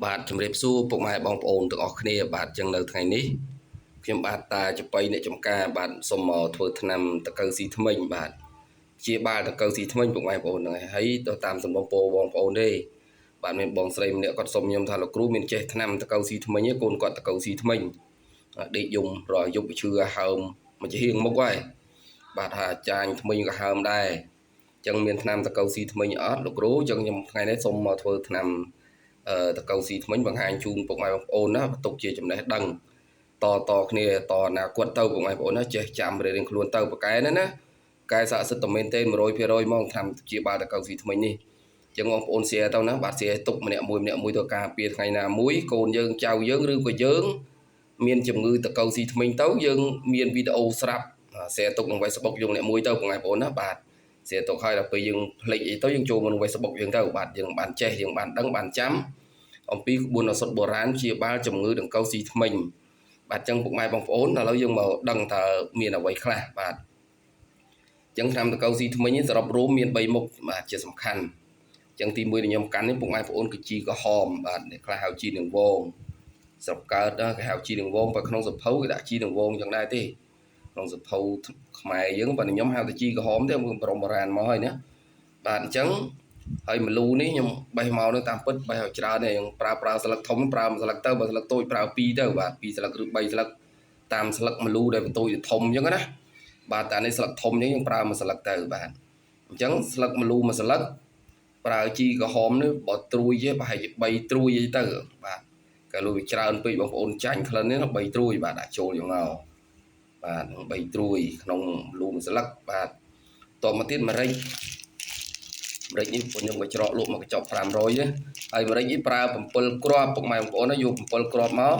បាទជំរាបសួរពុកម៉ែបងប្អូនទាំងអស់គ្នាបាទអញ្ចឹងនៅថ្ងៃនេះខ្ញុំបាទតាចបៃអ្នកចំការបាទសូមមកធ្វើថ្នាំតកៅស៊ីធ្មេញបាទជាបាលតកៅស៊ីធ្មេញពុកម៉ែបងប្អូនហ្នឹងហើយទៅតាមសំណពោបងប្អូនទេបាទមានបងស្រីម្នាក់គាត់សុំខ្ញុំថាលោកគ្រូមានចេះថ្នាំតកៅស៊ីធ្មេញទេកូនគាត់តកៅស៊ីធ្មេញដេកយំរាល់យប់ឈឺហើមមកជាហៀងមុខហើយបាទថាចាញ់ធ្មេញក៏ហើមដែរអញ្ចឹងមានថ្នាំតកៅស៊ីធ្មេញអត់លោកគ្រូអញ្ចឹងខ្ញុំថ្ងៃនេះសូមមកធ្វើថ្នាំតកៅស៊ីធ្មេញបង្ហាញជូនពុកម៉ែបងប្អូនណាបន្ទុកជាចំណេះដឹងតតគ្នាតអនាគតទៅពុកម៉ែបងប្អូនណាចេះចាំរៀងៗខ្លួនទៅប្រកែណាណាកែស័ក្តិសិទ្ធិតែមែនទេ100%ហ្មងថ្នាំជាបាលតកៅស៊ីធ្មេញនេះចឹងបងប្អូន share ទៅណាបាទ share ទុកម្នាក់មួយម្នាក់មួយទៅការពារថ្ងៃណាមួយកូនយើងចៅយើងឬក៏យើងមានជំងឺតកៅស៊ីធ្មេញទៅយើងមានវីដេអូស្រាប់ share ទុកក្នុង Facebook យើងម្នាក់មួយទៅពុកម៉ែបងប្អូនណាបាទ share ទុកឲ្យដល់ពេលយើងភ្លេចអីទៅយើងចូលមកក្នុង Facebook យើងទៅបាទយើងបានចេះយើងបានដឹងបានចាំអំពីក្បួនឱសថបុរាណព្យាបាលជំងឺដង្កូវស៊ីធ្មេញបាទចឹងពុកម៉ែបងប្អូនឥឡូវយើងមកដឹងតើមានអ្វីខ្លះបាទចឹងថ្នាំដង្កូវស៊ីធ្មេញនេះសរុបរួមមាន3មុខបាទជាសំខាន់ចឹងទី1ដែលខ្ញុំកាន់នេះពុកម៉ែបងប្អូនគឺជីក្រហមបាទអ្នកខ្លះហៅជីនឹងវងស្រុកកើតគេហៅជីនឹងវងបើក្នុងសភៅគេដាក់ជីនឹងវងចឹងដែរទេក្នុងសភៅខ្មែរយើងបើខ្ញុំហៅតែជីក្រហមទេបរមបុរាណមកហើយណាបាទអញ្ចឹងហើយមលូនេះខ្ញុំបេះមកនឹងតាមពិតបេះឲ្យច្រើនទេយើងប្រើស្លឹកធំប្រើមួយស្លឹកទៅបើស្លឹកតូចប្រើ2ទៅបាទ2ស្លឹកឬ3ស្លឹកតាមស្លឹកមលូដែលបន្ទូចទៅធំអញ្ចឹងណាបាទតែនេះស្លឹកធំអញ្ចឹងយើងប្រើមួយស្លឹកទៅបាទអញ្ចឹងស្លឹកមលូមួយស្លឹកប្រើជីក្រហមនេះបើត្រួយទេប្រហែលជា3ត្រួយអីទៅបាទកាលលុយវាច្រើនពេកបងប្អូនចាញ់ក្លិននេះ3ត្រួយបាទដាក់ចូលយ៉ាងមកបាទ3ត្រួយក្នុងលូមួយស្លឹកបាទតមកទៀតម្រេចម្រេចនេះពួកខ្ញុំក៏ច្រកលក់មកកញ្ចប់500ទេហើយម្រេចនេះប្រើ7គ្រាប់ពុកម៉ែបងប្អូនណាយក7គ្រាប់មក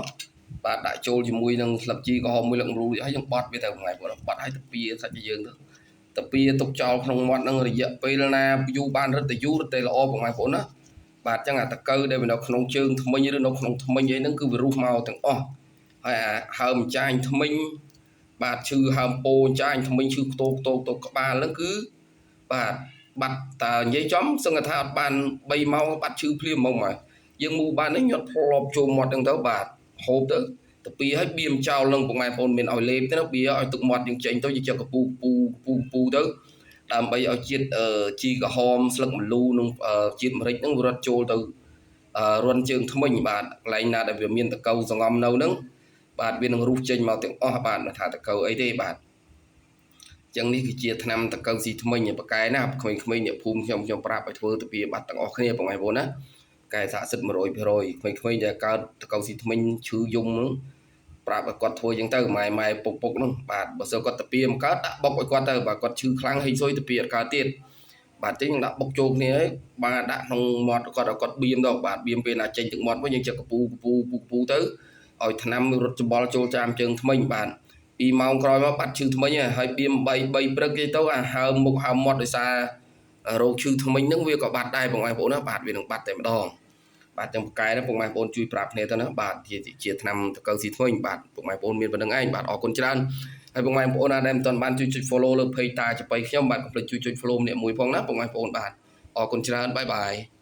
បាទដាក់ចូលជាមួយនឹងស្លឹកជីក្រហមមួយលឹកម្រូហើយយើងបត់វាទៅថ្ងៃបងបត់ឲ្យទៅពីសាច់យើងទៅទៅពីទុកចោលក្នុងមាត់នឹងរយៈពេលណាយូរបានរឹតតែយូររឹតតែល្អពុកម៉ែបងប្អូនណាបាទចឹងអាតកៅដែលវានៅក្នុងជើងធ្មេញឬនៅក្នុងធ្មេញអីហ្នឹងគឺវារុះមកទាំងអស់ហើយអាហើមចាញ់ធ្មេញបាទឈឺហើមពោចាញ់ធ្មេញឈឺខ្ទោខ្ទោខ្ទោក្បាលហ្នឹងគឺបាទបាត់តើនិយាយចំសឹងថាអត់បាន3ម៉ោងបាត់ឈឺភ្លាមហ្មងមកយើងមូបាននេះញាត់ផ្លប់ចូលមាត់ហ្នឹងទៅបាទហូបទៅទៅពីឲ្យបៀមចោលនឹងពុកម៉ែបងប្អូនមានឲ្យលេបទេណាបៀឲ្យទឹកមាត់យើងចេញទៅយើងចឹកកពូពូពូពូទៅដើម្បីឲ្យជាតិជីក្រហមស្លឹកម្លូនិងជាតិម្រេចហ្នឹងវារត់ចូលទៅរន់ជើងធ្មេញបាទកន្លែងណាដែលវាមានតកៅសងំនៅហ្នឹងបាទវានឹងរុះចេញមកទាំងអស់បាទមិនថាតកៅអីទេបាទចឹងនេះគឺជាថ្នាំតកៅស៊ីធ្មេញបកែណាក្មេងៗអ្នកភូមិខ្ញុំខ្ញុំប្រាប់ឲ្យធ្វើទៅពីបាត់ទាំងអស់គ្នាបងប្អូនណាកែស័ក្តិសិទ្ធិ100%ក្មេងៗដែលកើតតកៅស៊ីធ្មេញឈឺយំហ្នឹងប្រាប់ឲ្យគាត់ធ្វើចឹងទៅម៉ែម៉ែពុកពុកហ្នឹងបាទបើសិនគាត់ទៅពីមិនកើតដាក់បុកឲ្យគាត់ទៅបាទគាត់ឈឺខ្លាំងហេងស៊ុយទៅពីអត់កើតទៀតបាទចឹងដាក់បុកចូលគ្នាហើយបាទដាក់ក្នុងមាត់គាត់ឲ្យគាត់បៀមទៅបាទបៀមពេលណាចេញទឹកមាត់វិញយើងចឹកកពូកពូពូពូទៅឲ្យថ្នាំរត់ច្បល់ចូលតាមជើងធ្មេញបាទ2ម៉ោងក្រោយមកបាត់ឈឺធ្មេញហើយបៀម3 3ព្រឹកគេទៅអាហើមមុខហើមមាត់ដោយសាររោគឈឺធ្មេញហ្នឹងវាក៏បាត់ដែរបងប្អូនណាបាទវានឹងបាត់តែម្ដងបាទចឹងបកែហ្នឹងពុកម៉ែបងប្អូនជួយប្រាប់គ្នាទៅណាបាទជាថ្នាំតកៅស៊ីធ្មេញបាទពុកម៉ែបងប្អូនមានប៉ុណ្្នឹងឯងបាទអរគុណច្រើនហើយពុកម៉ែបងប្អូនណាដែលមិនទាន់បានជួយចុច follow លើ page តាចបៃខ្ញុំបាទកុំភ្លេចជួយចុច follow ម្នាក់មួយផងណាពុកម៉ែបងប្អូនបាទអរគុណច្រើនបាយបាយ។